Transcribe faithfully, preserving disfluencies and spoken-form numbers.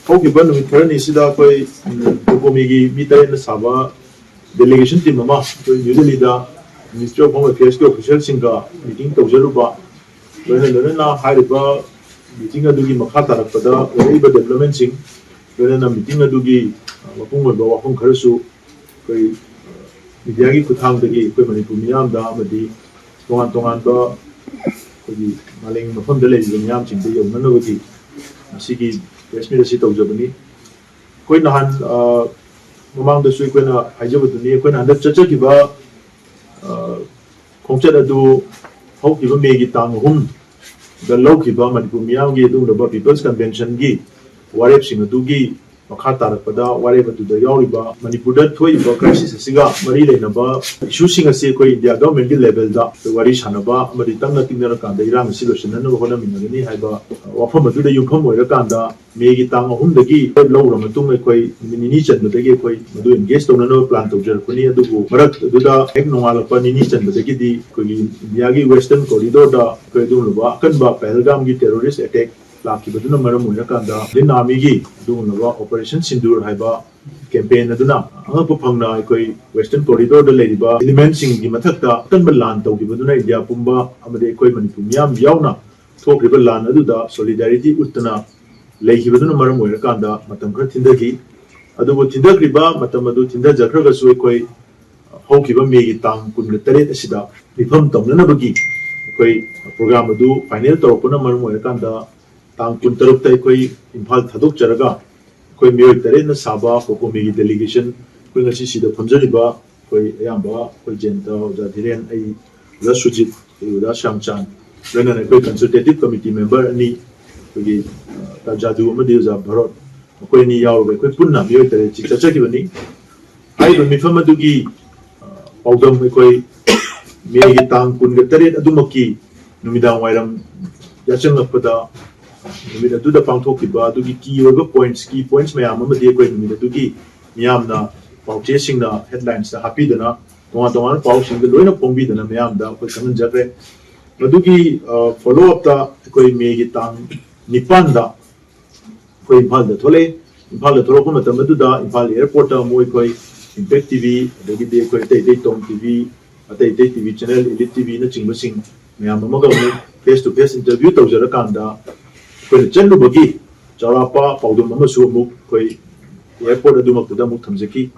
ꯍꯧꯈꯤꯕ ꯅꯨꯃꯤꯠ ꯈꯔꯅꯤꯁꯤꯗ ꯑꯩꯈꯣꯏ ꯀꯣꯃꯤꯒꯤ ꯃꯤ ꯇꯔꯦꯠꯅ ꯁꯥꯕ ꯗꯦꯂꯤꯒꯦꯁꯟ ꯇꯤꯝ ꯑꯃ ꯑꯩꯈꯣꯏ ꯅ꯭ꯌꯨ ꯗꯦꯜꯂꯤꯗ ꯃꯤꯅꯤꯁꯇ꯭ꯔꯤ ꯑꯣꯐ ꯍꯣꯝ ꯑꯦꯐꯤꯌꯔꯁꯀꯤ ꯑꯣꯐꯤꯁꯤꯌꯦꯜꯁꯤꯡꯒ ꯃꯤꯇꯤꯡ ꯇꯧꯖꯔꯨꯕ, ꯂꯣꯏꯅ ꯂꯣꯏꯅꯅ ꯍꯥꯏꯔꯤꯕ ꯃꯤꯇꯤꯡ ꯑꯗꯨꯒꯤ ꯃꯈꯥ ꯇꯥꯔꯛꯄꯗ ꯑꯣꯏꯔꯛꯏꯕ ꯗꯦꯕꯂꯞꯃꯦꯟꯁꯤꯡ, ꯂꯣꯏꯅꯅ ꯃꯤꯇꯤꯡ ꯑꯗꯨꯒꯤ ꯃꯄꯨꯡ ꯑꯣꯏꯕ ꯋꯥꯐꯝ ꯈꯔꯁꯨ ꯑꯩꯈꯣꯏ ꯃꯤꯗꯤꯌꯥꯒꯤ ꯈꯨꯠꯊꯥꯡꯗꯒꯤ ꯑꯩꯈꯣꯏ ꯃꯅꯤꯄꯨꯔ ꯃꯤꯌꯥꯝꯗ ꯑꯃꯗꯤ ꯇꯣꯉꯥꯟ ꯇꯣꯉꯥꯟꯕ ꯑꯩꯈꯣꯏꯒꯤ ꯃꯥꯂꯦꯝꯒꯤ ꯃꯐꯝꯗ ꯂꯩꯔꯤꯕ ꯃꯤꯌꯥꯝꯁꯤꯡꯗ ꯌꯧꯅꯅꯕꯒꯤ ꯉꯁꯤꯒꯤ ꯄ꯭ꯔꯦꯁ ꯃꯤꯠ ꯑꯁꯤ ꯇꯧꯖꯕꯅꯤ꯫ ꯑꯩꯈꯣꯏ ꯅꯍꯥꯟ ꯃꯃꯥꯡꯗꯁꯨ ꯑꯩꯈꯣꯏꯅ ꯍꯥꯏꯖꯕꯗꯨꯅꯤ, ꯑꯩꯈꯣꯏꯅ ꯍꯟꯗꯛ ꯆꯠꯆꯈꯤꯕ ꯈꯣꯡꯆꯠ ꯑꯗꯨ ꯍꯧꯈꯤꯕ ꯃꯦꯒꯤ ꯇꯥꯡ ꯑꯍꯨꯝꯗ ꯂꯧꯈꯤꯕ ꯃꯅꯤꯄꯨꯔ ꯃꯤꯌꯥꯝꯒꯤ ꯑꯗꯨꯒꯨꯝꯂꯕ ꯄꯤꯄꯜꯁ ꯀꯟꯚꯦꯟꯁꯟꯒꯤ ꯋꯥꯔꯦꯞꯁꯤꯡ ꯑꯗꯨꯒꯤ ꯃꯈꯥ ꯇꯥꯔꯛꯄꯗ ꯋꯥꯔꯦꯞ ꯑꯗꯨꯗ ꯌꯥꯎꯔꯤꯕ ꯃꯅꯤꯄꯨꯔꯗ ꯊꯣꯛꯏꯕ ꯀ꯭ꯔꯥꯏꯁꯤꯁ ꯑꯁꯤꯒ ꯃꯔꯤ ꯂꯩꯅꯕ ꯏꯁꯨꯁꯤꯡ ꯑꯁꯤ ꯑꯩꯈꯣꯏ ꯏꯟꯗꯤꯌꯥ ꯒꯚꯔꯟꯃꯦꯟꯠꯀꯤ ꯂꯦꯚꯦꯜꯗ ꯋꯥꯔꯤ ꯁꯥꯟꯅꯕ ꯑꯃꯗꯤ ꯇꯞꯅ ꯇꯤꯡꯅꯔꯀꯥꯟꯗ ꯏꯔꯥꯡ ꯑꯁꯤ ꯂꯣꯏꯁꯤꯟꯅꯅꯕ ꯍꯣꯠꯅꯃꯤꯟꯅꯒꯅꯤ ꯍꯥꯏꯕ ꯋꯥꯐꯝ ꯑꯗꯨꯗ ꯌꯨꯝꯐꯝ ꯑꯣꯏꯔꯀꯥꯟꯗ ꯃꯦꯒꯤ ꯇꯥꯡ ꯑꯍꯨꯝꯗꯒꯤ ꯂꯧꯔ ꯃꯇꯨꯡ ꯑꯩꯈꯣꯏ ꯅꯨꯃꯤꯠ ꯅꯤꯅꯤ ꯆꯟꯕꯗꯒꯤ ꯑꯩꯈꯣꯏ ꯃꯗꯨ ꯑꯦꯡꯒꯦꯖ ꯇꯧꯅꯅꯕ ꯄ꯭ꯂꯥꯟ ꯇꯧꯖꯔꯛꯄꯅꯤ꯫ ꯑꯗꯨꯕꯨ ꯃꯔꯛ ꯑꯗꯨꯗ ꯍꯦꯛ ꯅꯣꯡꯉꯥꯜꯂꯛꯄ ꯅꯤꯅꯤ ꯆꯟꯕꯗꯒꯤꯗꯤ ꯑꯩꯈꯣꯏꯒꯤ ꯏꯟꯗꯤꯌꯥꯒꯤ ꯋꯦꯁꯇꯔꯟ ꯀꯣꯔꯤꯗꯣꯔꯗ ꯑꯩꯈꯣꯏ ꯑꯗꯨꯒꯨꯝꯂꯕ ꯑꯀꯟꯕ ꯄꯍꯜꯒꯥꯝꯒꯤ ꯇꯦꯔꯣꯔꯤꯁ ꯑꯦꯇꯦꯛ ꯂꯥꯛꯈꯤꯕꯗꯨꯅ ꯃꯔꯝ ꯑꯣꯏꯔꯀꯥꯟꯗ ꯏꯟꯗꯤꯌꯟ ꯑꯥꯔꯃꯤꯒꯤ ꯑꯗꯨꯒꯨꯝꯂꯕ ꯑꯣꯄꯔꯦꯁꯟ ꯁꯤꯟꯗꯨꯔ ꯍꯥꯏꯕ ꯀꯦꯝꯄꯦꯟ ꯑꯗꯨꯅ ꯑꯉꯛꯄ ꯐꯪꯅ ꯑꯩꯈꯣꯏ ꯋꯦꯁꯇꯔꯟ ꯀꯣꯔꯤꯗꯣꯔꯗ ꯂꯩꯔꯤꯕ ꯏꯂꯤꯃꯦꯟꯁꯤꯡꯒꯤ ꯃꯊꯛꯇ ꯑꯀꯟꯕ ꯂꯥꯟ ꯇꯧꯈꯤꯕꯗꯨꯅ ꯏꯟꯗꯤꯌꯥ ꯄꯨꯝꯕ ꯑꯃꯗꯤ ꯑꯩꯈꯣꯏ ꯃꯅꯤꯄꯨꯔ ꯃꯤꯌꯥꯝ ꯌꯥꯎꯅ ꯊꯣꯛꯈ꯭ꯔꯤꯕ ꯂꯥꯟ ꯑꯗꯨꯗ ꯁꯣꯂꯤꯗꯥꯔꯤꯇꯤ ꯎꯠꯇꯅ ꯂꯩꯈꯤꯕꯗꯨꯅ ꯃꯔꯝ ꯑꯣꯏꯔꯀꯥꯟꯗ ꯃꯇꯝ ꯈꯔ ꯊꯤꯟꯊꯈꯤ꯫ ꯑꯗꯨꯕꯨ ꯊꯤꯟꯊꯈ꯭ꯔꯤꯕ ꯃꯇꯝ ꯑꯗꯨ ꯊꯤꯟꯊꯖꯈ꯭ꯔꯒꯁꯨ ꯑꯩꯈꯣꯏ ꯍꯧꯈꯤꯕ ꯃꯦꯒꯤ ꯇꯥꯡ ꯀꯨꯟꯒ ꯇꯔꯦꯠ ꯑꯁꯤꯗ ꯃꯤꯐꯝ ꯇꯧꯅꯅꯕꯒꯤ ꯑꯩꯈꯣꯏ ꯄ꯭ꯔꯣꯒ꯭ꯔꯥꯝ ꯑꯗꯨ ꯐꯥꯏꯅꯦꯜ ꯇꯧꯔꯛꯄꯅ ꯃꯔꯝ ꯑꯣꯏꯔꯀꯥꯟꯗ ꯇꯥꯡ ꯀꯨꯟꯇꯔꯨꯛꯇ ꯑꯩꯈꯣꯏ ꯏꯝꯐꯥꯜ ꯊꯥꯗꯣꯛꯆꯔꯒ ꯑꯩꯈꯣꯏ ꯃꯤꯑꯣꯏ ꯇꯔꯦꯠꯅ ꯁꯥꯕ ꯀꯣꯀꯣꯃꯤꯒꯤ ꯗꯦꯂꯤꯒꯦꯁꯟ, ꯑꯩꯈꯣꯏ ꯉꯁꯤ ꯁꯤꯗ ꯐꯝꯖꯔꯤꯕ ꯑꯩꯈꯣꯏ ꯑꯌꯥꯝꯕ ꯑꯩꯈꯣꯏ ꯖꯌꯟꯇ, ꯑꯣꯖꯥ ꯙꯤꯔꯦꯟ, ꯑꯩ, ꯑꯣꯖꯥ ꯁꯨꯖꯤꯠ, ꯑꯩ ꯑꯣꯖꯥ ꯁ꯭ꯌꯥꯝꯆꯥꯟ, ꯂꯣꯏꯅꯅ ꯑꯩꯈꯣꯏ ꯀꯟꯁꯜꯇꯦꯇꯤꯚ ꯀꯃꯤꯇꯤ ꯃꯦꯝꯕꯔ ꯑꯅꯤ, ꯑꯩꯈꯣꯏꯒꯤ ꯇꯥꯖꯥꯗꯨ ꯑꯃꯗꯤ ꯑꯣꯖꯥ ꯚꯥꯔꯣꯠ, ꯃꯈꯣꯏ ꯑꯅꯤ ꯌꯥꯎꯔꯒ ꯑꯩꯈꯣꯏ ꯄꯨꯟꯅ ꯃꯤꯑꯣꯏ ꯇꯔꯦꯠ ꯆꯠꯆꯈꯤꯕꯅꯤ꯫ ꯍꯥꯏꯔꯤꯕ ꯃꯤꯐꯝ ꯑꯗꯨꯒꯤ ꯄꯥꯎꯗꯝ ꯑꯩꯈꯣꯏ ꯃꯦꯒꯤ ꯇꯥꯡ ꯀꯨꯟꯒ ꯇꯔꯦꯠ ꯑꯗꯨꯃꯛꯀꯤ ꯅꯨꯃꯤꯗꯥꯡ ꯋꯥꯏꯔꯝ ꯌꯥꯆꯪꯉꯛꯄꯗ ꯅꯨꯃꯤꯠ ꯑꯗꯨꯗ ꯄꯥꯡꯊꯣꯛꯈꯤꯕ ꯑꯗꯨꯒꯤ ꯀꯤ ꯑꯣꯏꯕ ꯄꯣꯏꯟꯠꯁ, ꯀꯤ ꯄꯣꯏꯟꯠꯁ ꯃꯌꯥꯝ ꯑꯃꯗꯤ ꯑꯩꯈꯣꯏ ꯅꯨꯃꯤꯠ ꯑꯗꯨꯒꯤ ꯃꯤꯌꯥꯝꯅ ꯄꯥꯎꯆꯦꯁꯤꯡꯅ ꯍꯦꯗꯂꯥꯏꯟꯁꯇ ꯍꯥꯞꯄꯤꯗꯅ ꯇꯣꯉꯥꯟ ꯇꯣꯉꯥꯟꯕ ꯄꯥꯎꯁꯤꯡꯗ ꯂꯣꯏꯅ ꯐꯣꯡꯕꯤꯗꯅ ꯃꯌꯥꯝꯗ ꯑꯩꯈꯣꯏ ꯈꯪꯍꯟꯖꯈ꯭ꯔꯦ꯫ ꯃꯗꯨꯒꯤ ꯐꯣꯂꯣ ꯑꯞꯇ ꯑꯩꯈꯣꯏ ꯃꯦꯒꯤ ꯇꯥꯡ ꯅꯤꯄꯥꯟꯗ ꯑꯩꯈꯣꯏ ꯏꯝꯐꯥꯜꯗ ꯊꯣꯛꯂꯛꯑꯦ꯫ ꯏꯝꯐꯥꯜꯗ ꯊꯣꯛꯂꯛꯄ ꯃꯇꯝ ꯑꯗꯨꯗ ꯏꯝꯐꯥꯜ ꯑꯦꯌꯔꯄꯣꯔꯠꯇ ꯑꯃꯨꯛ ꯑꯩꯈꯣꯏ ꯏꯝꯄꯦꯛ ꯇꯤ ꯚꯤ, ꯑꯗꯒꯤꯗꯤ ꯑꯩꯈꯣꯏ ꯑꯇꯩ ꯑꯇꯩ ꯇꯣꯝ ꯇꯤ ꯚꯤ, ꯑꯇꯩ ꯑꯇꯩ T V channel, elite T ꯚꯤꯅꯆꯤꯡꯕꯁꯤꯡ ꯃꯌꯥꯝ ꯑꯃꯒ ꯑꯃꯨꯛ ꯐꯦꯁ ꯇꯨ ꯐꯦꯁ ꯏꯟꯇꯔꯚ꯭ꯌꯨ ꯇꯧꯖꯔꯀꯥꯟꯗ ꯑꯩꯈꯣꯏꯅ ꯆꯠꯂꯨꯕꯒꯤ ꯆꯥꯎꯔꯥꯛꯄ ꯄꯥꯎꯗꯝ ꯑꯃꯁꯨ ꯑꯃꯨꯛ ꯑꯩꯈꯣꯏ ꯑꯦꯌꯔꯄꯣꯔꯠ ꯑꯗꯨꯃꯛꯇꯨꯗ ꯑꯃꯨꯛ ꯊꯝꯖꯈꯤ꯫